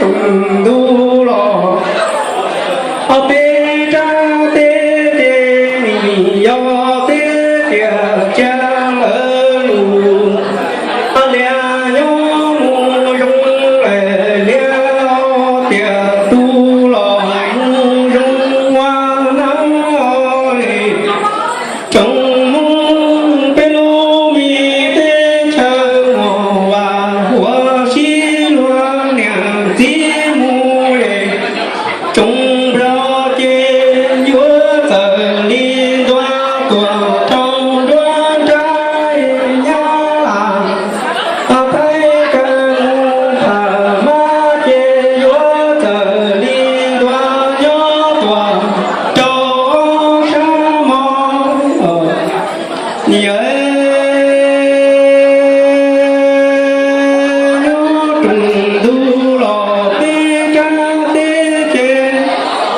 ntuj los, ob peb rab teb ces nim yog teb tias cia lawv lus. Ob liag nyob mus zoo lawm liab, ob tias tu los mus zoo ua nab li. Tsoom Hmoob peb lub me teb chaws mos vas, huas sib luag niam txiv mus es tsoom nplog ces yuav txawm li ntua tuam rau nruab nrab Nyab Laj. Thaib kawg mus tham mab ces yuav txawm li ntua nyob tuam rau ob sab mos. Niam, nyob rau ntuj los peb rab teb ces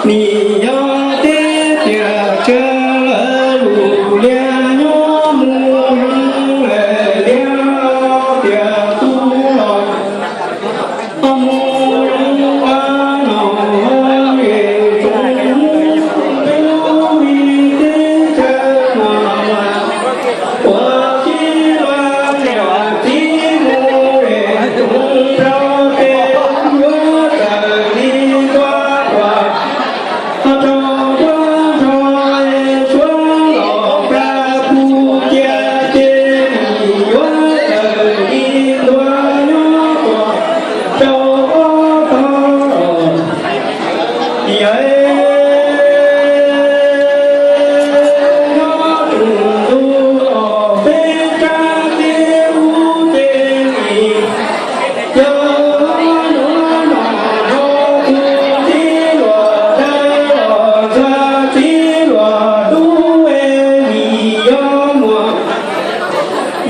nim yog teb tias cia lawv lus, liag nyob mus zoo lawm liab, ob tias tu los mus zoo ua nab li. Tsoom Hmoob peb lub me teb chaws mos vas, huas sib luag niam txiv mus es tsoom nplog ces yuav txawm li ntua tuam rau nruab nrab Suav los plas pus cia ces nim yuav txawm li ntua nyob tuam rau ob tog. Yawm, nyob rau ntuj los peb rab teb ub ces nim yog nyob no no tus txiv hluas dawb los txog txiv hluas dub es nim yog muaj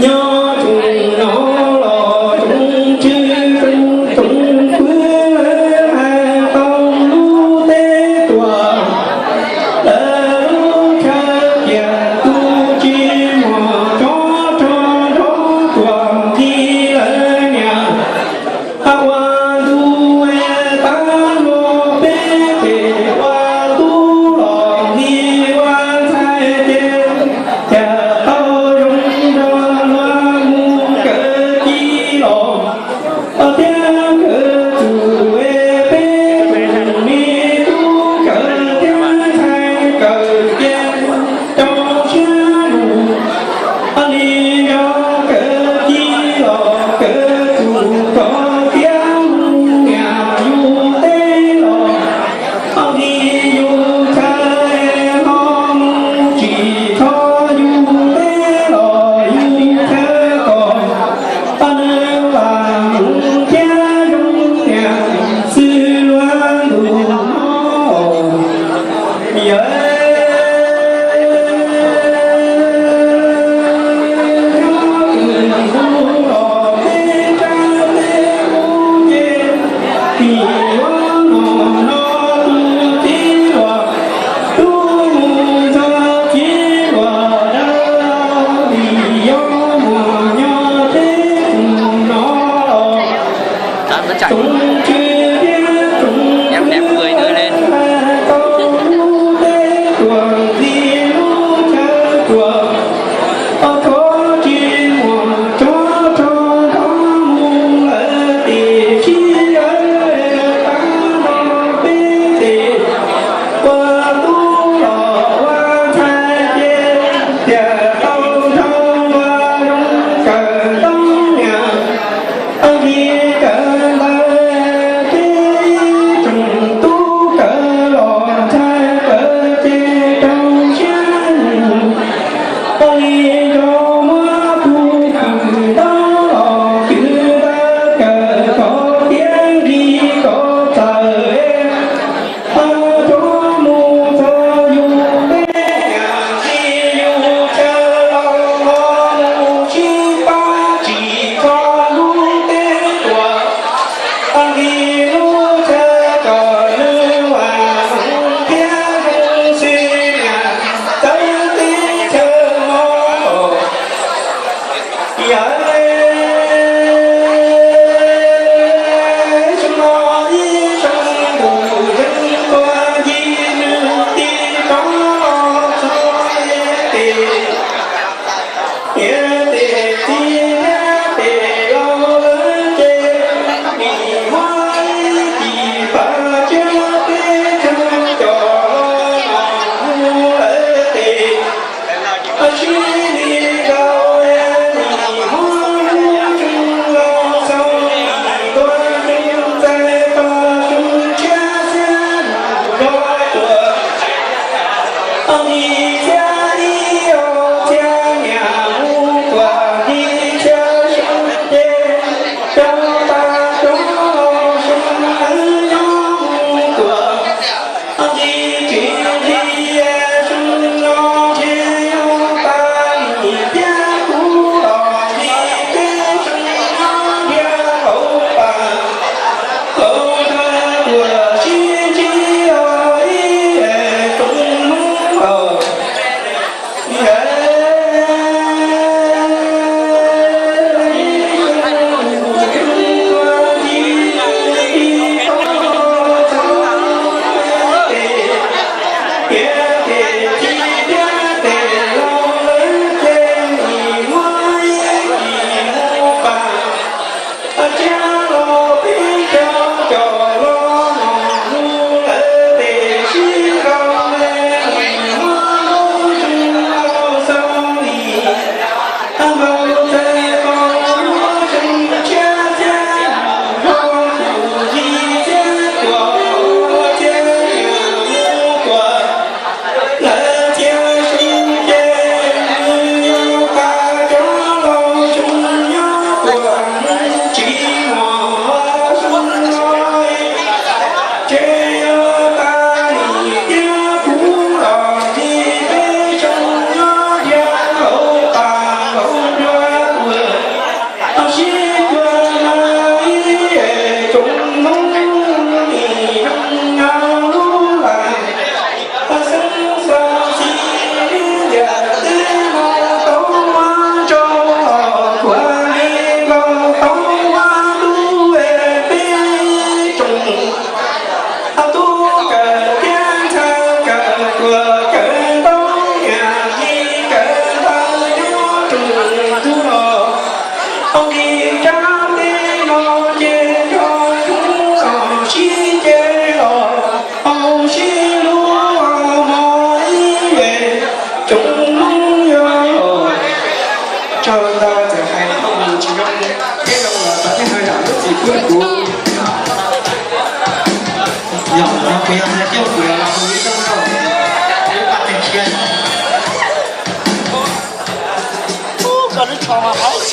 nyob tsoom no los tsoom tswv tsoom fwv lawv hais tau lub teb tuam, lawv lub chaw tias tus tsis muaj tsov rog nrov tuam nti lawv niam. Ua ntu tab luag peb ces ua tub los nti ua ntxhais ces cas tau zoo nrog luag mus kawm ci los, thiab kawm txuj peb tus me tub kawm thiab ntxhais kawm ces rau siab lug. Li yog kawm ci los kawm txuj txog tiav mus niam yus teb los, li yus chaw ho mus tsis txog yus teb los yus chaw kom nws vam mus thiab zoo niam xwb luag ntus no. Yawm, nyob rau ntuj los peb rab teb ub ces nim yuav no no tus txiv hluas dub mus txog txiv hluas dawb, nim yuav mus nyob teb tus no los tsoom tswv thiab tsoom fwv hais tau lub teb tuam nti lub chaw tuam, thov tsis muaj tsov rog nrov mus lawm tiam sis lawv tab nrog peb ces ua tub los ua ntxhais ces tias tau nrog ua zoo kawm tau niam. Nqi kawm ntawv Kuv yog hais tias kuv yuav los mus ib rooj rau ib pas tes khiav. Koj lub tsho mas hais.